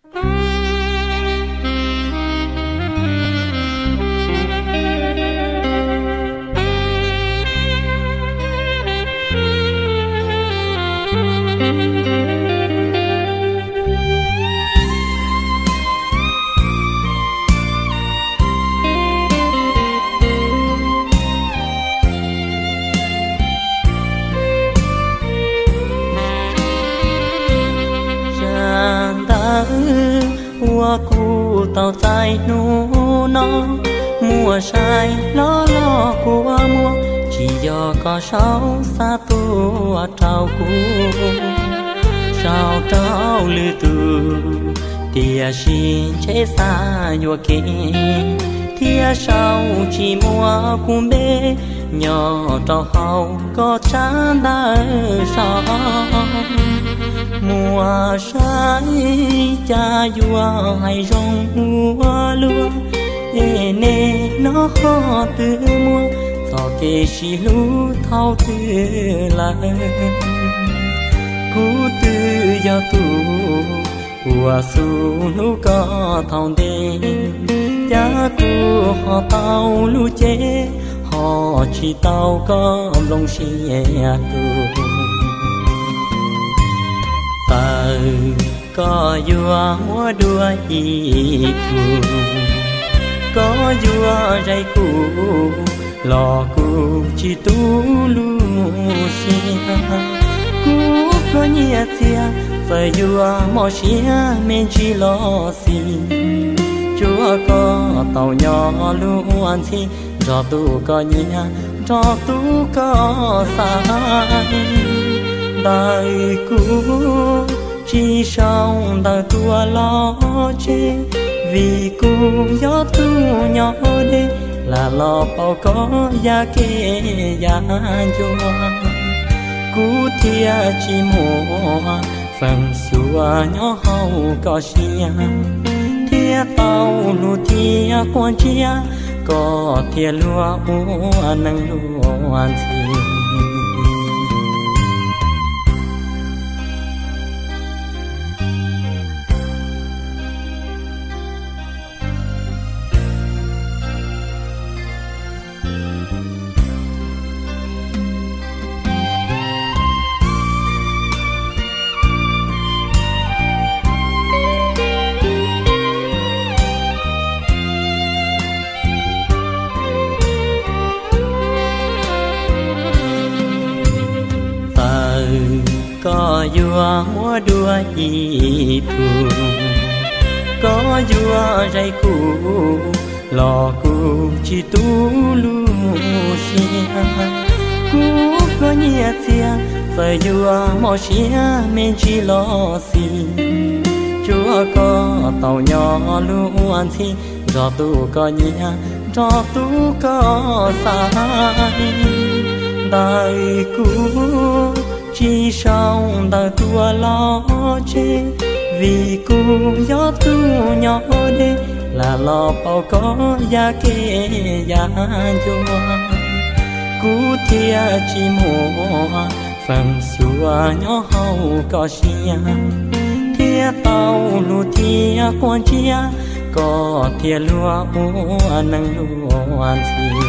Zaj ntawd uas kuv tau txais hnub no, muaj saib los los kua muag, tsis yog koj sau xa tuaj rau kuv, sau rau lwm tus, tiam sis ntshe xa yuam kev, thiab sau tsis muaj kuv npe nyob rau hauv koj tsab ntawv sau. Muaj saib cas yuav hais zoo ua luaj, es nej no ho twb muaj txoj kev sib hlub thaum twg lawm. Kuv twb yog tus uas xub hlub koj thaum ntej, cas kuv ho tau lub cev, ho tsis tau koj nplooj siab lug. Txawm koj yuav muab dua ib tug, koj yuav zais kuv los kuv tsis tu lub siab. Kuv pluag nyiaj txiag, txawm yuav mob siab me ntsis los xij, tsuav koj tau nyob lub ntxhi, nrog tus koj nyiam, nrog tus koj xaiv. Ntawm kuv tsis sau ntawv tuaj los tseg, vim kuv yog tus nyob deb, lam los pauv koj yav kev yav ncua. Kuv thiaj tsis muaj feem xyuam nyob hauv koj siab, thiaj tau hlub thiab quav ntsiab koj thiaj luag ua neej luag ntxhi. Txawm koj yuav muab dua ib tug, koj yuav zais kuv los kuv tsis tu lub siab. Kuv pluag nyiaj txiag, txawm yuav mob siab me ntsis los xij, tsuav koj tau nyob lub ua ntxhi, nrog tus koj nyiam, nrog tus koj xaiv. Ntawm kuv tsis sau ntawv tuaj los tseg, vim kuv yog tus nyob deb, lam los pauv koj yav kev yav ncua. Kuv thiaj tsis muaj feem xyuam nyob hauv koj siab, thiaj tau hlub thiab quav ntsiab koj thiaj luag ua neej luag ntxhi.